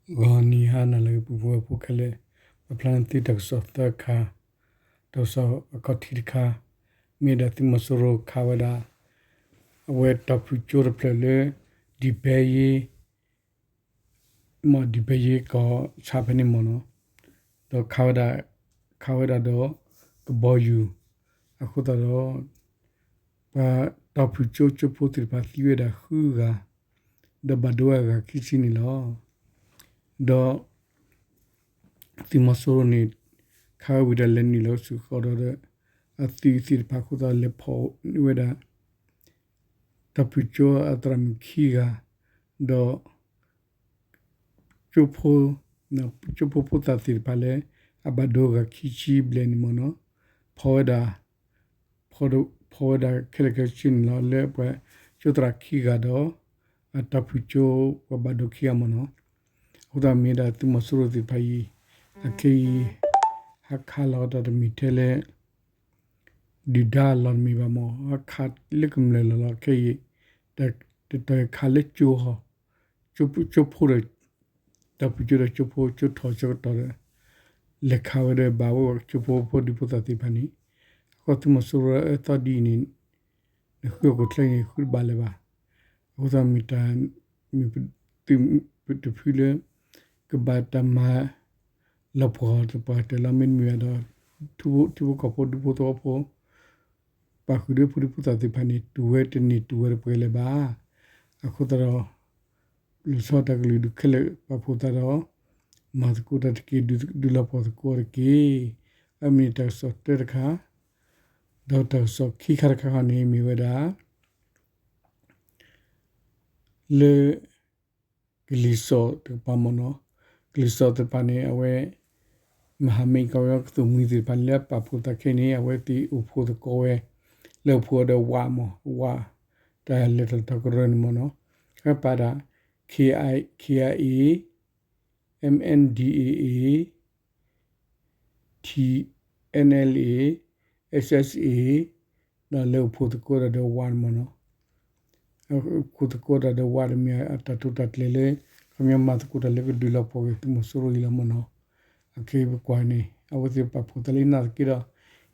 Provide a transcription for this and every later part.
ဂီၤနံၤဟါနၤလၢအဂ့ၤ ပုၢ်ဖိဝဲၢ်ဖိခဲလၢာ်, ပာ်ဖျါန့ၢ်သုတၢ်ကစီၣ်သၢခါ, တၢ်ကစီၣ်အခီၣ်ထံးတခါ, မ့ၢ်ဝဲဒၣ်သုးမီၤစိရိၤခးဝဲဒၣ် အဝဲတီၤဖုၣ်ကၠိတဖျၢၣ်လၢ ဒံၣ်ပဲယ့ မ့ၢ်ဒံၣ်ပဲယ့ကီၢ်ဆၣ်ဖဲန့ၣ်မ့ၢ်နီၤ, ဒီးခးဝဲဒၣ်, ခးဝဲဒၣ်ဒီး ကဘီယူၤ, အဃိသတးဒီး ပှၤတီၤဖုၣ်ကၠိကၠိဖိသ့ၣ်တဖၣ်သံဝဲဒၣ်ဃုဂၤ, ဒီးဘၣ်ဒိဝဲအဂၤခံဆံန့ၣ်လီၤ. ဒီး သုးမီၤစိရိၤန့ၣ် ခးဝဲဝံၤဒီးလဲၤနုာ်လီၤဆူဃီဒီး အသုးသ့ၣ်တဖၣ်အဃိသတးလဲၤဖီၣ်န့ၢ်ဝဲဒၣ် တီၤဖုၣ်ကၠိအသရၣ်မုၣ်ခံဂၤ, ဒီး ကၠိဖိ, ကၠိဖိဖိသၣ်သ့ၣ်တဖၣ်လၢ အဘၣ်ဒိဂၤခံဆံဘျဲၣ်န့ၣ်မ့ၢ်နီၤ, ဖီၣ်ဝဲဒၣ်, ဖီၣ်ဝဲဒၣ်ခဲလၢာ်ခဲဆ့န့ၣ်လီၤ. လၢပှၤကၠိသရၣ်ခံဂၤဒီး အတီၤဖုၣ်ကၠိပှၤဘၣ်ဒိခံဂၤမ့ၢ်နီၤ, အဃိသတးမ့ၢ်ဒၣ်သုးမီၤစိရိၤသ့ၣ်တဖၣ်အံၤ, အခဲအံၤ ဟးခးလီၤတၢ်တမ့ၢ်ထဲလၢ ဒုၣ်ဒါအလီၢ်တမ့ၢ်ဘၣ်မ့ၢ် ဟးခးလၢကမျၢၢ်လီၤလီၤ. ခဲအံၤ တတီၤခးလၢကၠိဟီ, ကၠိဖိဒီး တီၤဖုၣ်ကၠိဒီးကၠိဖိ ကၠိထီၣ်ဆၢကတီၢ်ဒီး လဲၤခးဝဲဒီးဘၣ်ဝဲပှၤကၠိဖိဖိဒံဖိသၣ်သ့ၣ်တဖၣ်န့ၣ်, အဃိသုးမီၤစိရိၤအၢသီဒ်အံၤန့ၣ် နဃုအီၣ်ကိးချၢန့ၣ် ဃုတဘၣ်လၢၤဘၣ်. အဃိသတးမ့ၢ်တၢ် မ့ၢ်သုးတဖုလၢ ကဘၣ်တၢ်မၤလီၤပှီၢ်တပှၢ်တၢၢ်လီၤ. မ့တမ့ၢ်ဘၣ်ဒီး ထံဖိကီၢ်ဖိဒူဖိသဝီဖိ ပာ်ဃုာ်ဒီးဖိဒံဖိသၣ်သ့ၣ်တဖၣ်န့ၣ် တူၢ်ဝဲတန့ၢ်တူၢ်ဝဲတပှဲၤလၢၤဘၣ်. အဃိသတးဒီး လီၤဆီတၢ်ကလုာ်ဒူၣ်ခဲလၢာ်ပာ်ဖှိၣ်သးဒီး မၤသကိးတၢ်တက့ၢ်, ဒုးလီၤပှီၢ်သကိးတက့ၢ်. အမ့ၢ်တၢ်ကစီၣ်တၢတခါ, ဒီးတၢ်ကစီၣ်ခံခါတခါခီန့ၣ်မ့ၢ်ဝဲဒၣ် လၢ ကလံၤစိးတကပၤမ့ၢ်နီၤ, ကလံၤစိးတကပၤန့ၣ် အဝဲ မဟာမိတ် ကီၢ်ကီကသူၣ်မှံသ့ၣ်တဖၣ်လၢပာ်ဖှိၣ်သးခဲအံၤန့ၣ် အဝဲသ့ၣ်အိၣ်ဖှိၣ်သကိးဝဲ လၢအိၣ်ဖှိၣ်ဒီးဝးမ့ၢ် ဝး တၢ်လဲၤထီၣ်ထီကရၢန့ၣ်မ့ၢ်နီၤ, အဝဲပာ်ဒၣ် K I, K I A, M N D A A, T N L A, S S A ဒီးလၢအိၣ်ဖှိၣ်သကိးတၢ်ဒီးဝးန့ၣ်မ့ၢ်နီၤ, အိၣ်ဖှိၣ်သကိးတၢ်ဒီးဝးတမ့ၢ်အတၢ်တိာ်တၢ်ကျဲၤလၢ ခီပညီမၤသကိးတၢ်လၢကဒုးလီၤပှီၢ်က့ၤသုးမီၤစိရိၤအံၤလီၤမ့ၢ်နီၤ. အခဲအံၤပကွၢ်န့ၣ် အဝဲသ့ၣ်ပာ်ဖှိၣ်သးလၢနာ်သက့ဒီး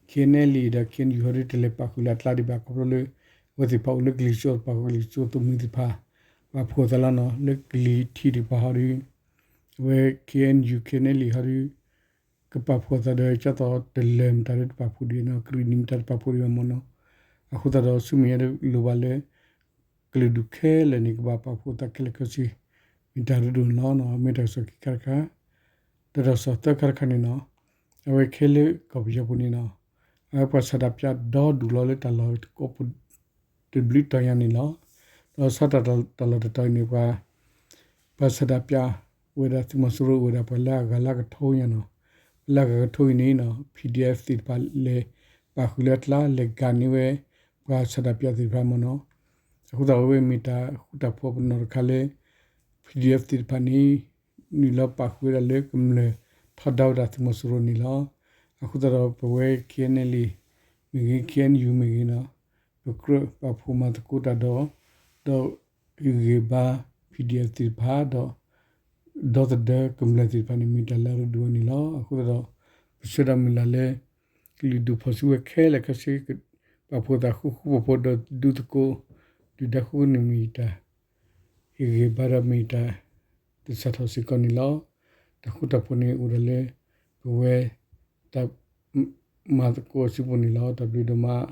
K N L A ဒီး K N U ဟီဒုတလဲၤပာ်ဃုာ်လၢအကျါဒံးဘၣ် ခီဖျိလၢ အဝဲသ့ၣ်တဖၣ်အိၣ်လၢကလံၤစိးတကပၤ ကလံၤစိးကသူၣ်မှံသ့ၣ်တဖၣ် ပာ်ဖှိၣ်သးလီၤနီၤ, လၢကလံၤထံးတကပၤဟီဒု အဝဲ K N U K N L A ဟီဒု ကပာ်ဖှိၣ်သးဒီး ကၠီသီတလၢာ်မတၤဒုတပာ်ဖှိၣ်ဒံးနီၤ, ကရံၣ်နံၤမတၤတပာ်ဖှိၣ်ဒံးဘၣ်မ့ၢ်နီၤ. အဃိသတးဒီး ဆူမဲာ်ညါဒီးလိၣ်ဘၣ်လၢ ကလုာ်ဒူၣ်ခဲလၢာ်န့ၣ် ကဘၣ်ပာ်ဖှိၣ်သးခဲလၢာ်ခဲဆ့ မ့ၢ်တၢ်ရ့ဒိၣ်န့ၣ်လီၤ. မ့ၢ်တၢ်ကစီၣ်ခံခါတခါ, ဒီးတၢ်ကစီၣ်သၢခါတခါန့ၣ်နီၤ, အဝဲခဲလၢကီၢ်ပယီၤပူၤန့ၣ်နီၤ, အဝဲပှၤဆန္ဒပြဒီဒူၣ်လီၤလၢတၢ်လီၢ်တကိးပူၤ တဘျုးတီၤညါန့ၣ်လီၤ. ဒီးဆၢတၢ်တၢ်လီၢ်တတီၤအံၤန့ၣ် ပှၤ ပှၤဆန္ဒပြဝဲဒၣ်သုးမီၤစိရိၤအိၣ်ဝဲဒၣ်ပှၤလၢအဂၤလၢအကထိညါနီၤ, ပှၤလၢအဂၤကထိအံၤန့ၣ်နီၤ PDF သ့ၣ်တဖၣ်လဲၤပာ်ဃုာ်လၢအကျါ လဲၤကၤန့ၢ်ဝဲ ပှၤဆန္ဒပြသ့ၣ်တဖၣ်မ့ၢ်နီၤ. အဃိသတးဝဲမ့ၢ်တၢ်ဃူတၢ်ဖိးပနီၣ်တခါလၢ PDF သ့ၣ်တဖၣ်န့ၣ် နုာ်လီၤပာ်ဃုာ်ဝဲဒၣ်လၢကမျၢၢ်ထီဒါဝဲဒၣ်သုးမီၤစိရိၤန့ၣ်လီၤ. အဃိသတးဒီးပဝဲ K N L A မ့ၢ်ဂ့ၤ K N U မ့ၢ်ဂ့ၤနီၤ, ပကြၢးပာ်ဖှိၣ်မၤသကိးတၢ်ဒီး ဒီးဟ့ၣ်ဂံၢ်ဘါ PDF သ့ၣ်တဖၣ်ဒီး ဒီသဒၢကမျၢၢ်သ့ၣ်တဖၣ်န့ၣ် မ့ၢ်တၢ်လၢအရ့ဒိၣ်ဝဲန့ၣ်လီၤ. အဃိသတးဒီး ပဆၢဒၣ်မုၢ်လၢ်လၢ ကလုာ်ဒူၣ်ဖီၣ်စုဝဲခဲလၢာ်ခဲဆ့ ပာ်ဖှိၣ်သးဃူဃူဖိးဖိးဒီးဒုးသကိး ဒုၣ်ဒါဃုန့ၣ်မ့ၢ်တၢ် ဟ့ၣ်ဂံၢ်ဘါဒီးမ့ၢ်တၢ်သဆၣ်ထီၣ်စ့ၢ်ကီးန့ၣ်လီၤ. တၢ်ဃူတၢ်ဖိးန့ၣ်အိၣ်ဒၣ်လၢ ပဝဲ တၢ်မၤသကိးစုပူၤန့ၣ်လီၤ. တၢ်ဘျုးဒိၣ်မး